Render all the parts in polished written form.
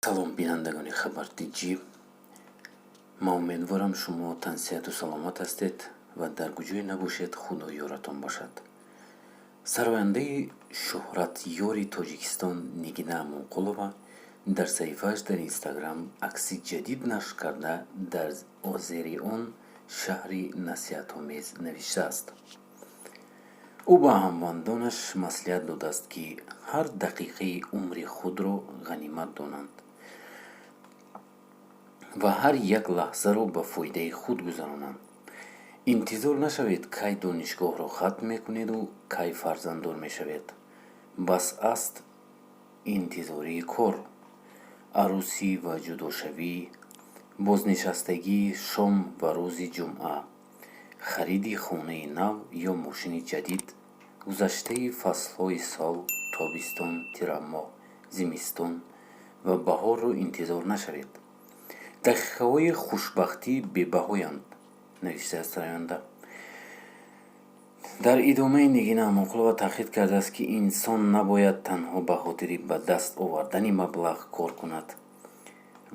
Салом, бинандагони Хабар ТҷиМан умедворам, шумо тансиҳату саломат ҳастед ва дар куҷое набошед, Худо ёратон бошад. Сарояндаи шӯҳратёри Тоҷикистон Нигина Амонқулова дар саҳифааш дар Инстаграм акси ҷадид нашр карда, дар зери он шарҳи насиҳатомез навиштааст. Ӯ ба ҳамвандонаш маслиҳат додааст, ки ҳар дақиқаи умри худро ғанимат донанд ва ҳар як лаҳзаро ба фоидаи худ гузаронанд. Интизор нашавед, кай донишгоҳро хатм мекунеду кай фарзанддор мешавед. Бас аст интизории кор, арӯсӣ ва ҷудошавӣ, бознишастагӣ, шом ва рӯзи ҷумъа, хариди хонаи нав ё мошини ҷадид, гузаштаи фаслҳои сол, тобистон, тирамоҳ, зимистон ва баҳорро интизор нашавед. Дақиқаҳои хушбахтӣ бебаҳоянд, навиштааст сароянда. Дар идомаи Нигина Амонқулова таъкид кардааст, ки инсон набояд танҳо ба хотири ба даст овардани маблағ кор кунад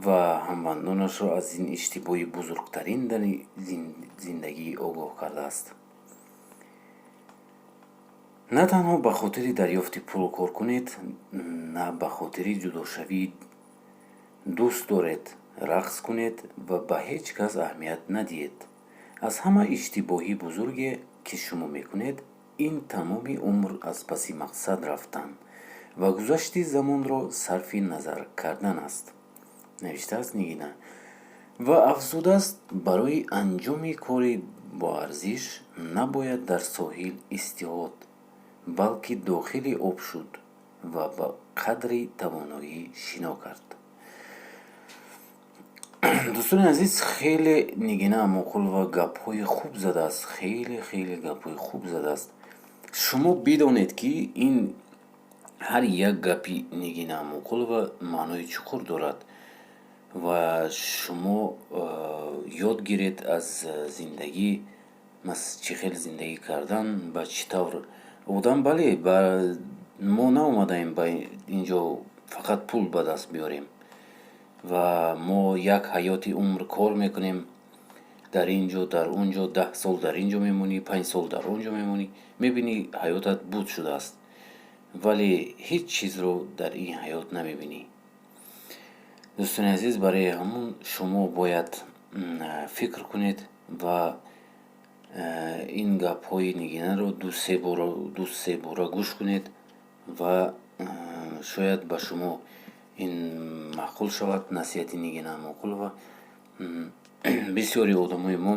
ва ҳамвандонашро аз ин иштибоҳи бузургтарин дар зиндагӣ огоҳ кардааст. На танҳо ба хотири дарёфти пул кор кунед, на ба хотири ҷудошавӣ. Дӯст доред, рақс кунед ва ба ҳеҷ кас аҳамият надиҳед. Аз ҳама иштибоҳи бузурге, ки шумо мекунед, ин тамоми умр аз паси мақсад рафтан ва гузашти замонро сарфи назар кардан аст, навиштааст Нигина ва афзудааст: барои анҷоми кори боарзиш набояд дар соҳил истиҳод, балки дохили об шуд ва ба қадри тавоноӣ шино кард. Дӯстони азиз, хеле Нигина Амонқулова гапҳои хуб задааст, хеле, хеле гапҳои хуб задааст. Шумо бидонед, ки ин ҳар як гапи Нигина Амонқулова маънои чуқур дорад ва шумо ёд гиред аз зиндагӣ, чӣ хел зиндагӣ кардан, ба чӣ тавр одам. Бале, мо наомадаем ба инҷо фақат пул ба даст биёрем ва мо як ҳаёти умр кор мекунем дар ин ҷо, дар он ҷо, 10 сол дар ин ҷо мемонӣ, 5 сол дар он ҷо мемонӣ, мебинӣ, ҳаётат буд шудааст, вале ҳеҷ чизро дар ин ҳаёт намебинӣ. Дӯстони азиз, барои ҳамун шумо бояд фикр кунед ва ин гапҳои Нигинаро ду се бора гӯш кунед ва шояд ба шумо ин маъқул шавад, насиҳати Нигина Амонқулова. Бисёри одамои мо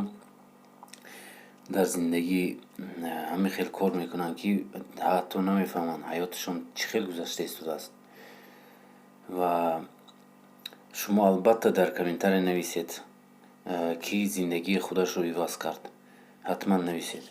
дар зиндагӣ ҳамин хел кор мекунанд, ки ҳатто намефаҳманд, ҳаёташон чӣ хел гузашта истодааст. Ва шумо албатта дар комментария нависед, ки зиндагии худашро иваз кард. Ҳатман нависед.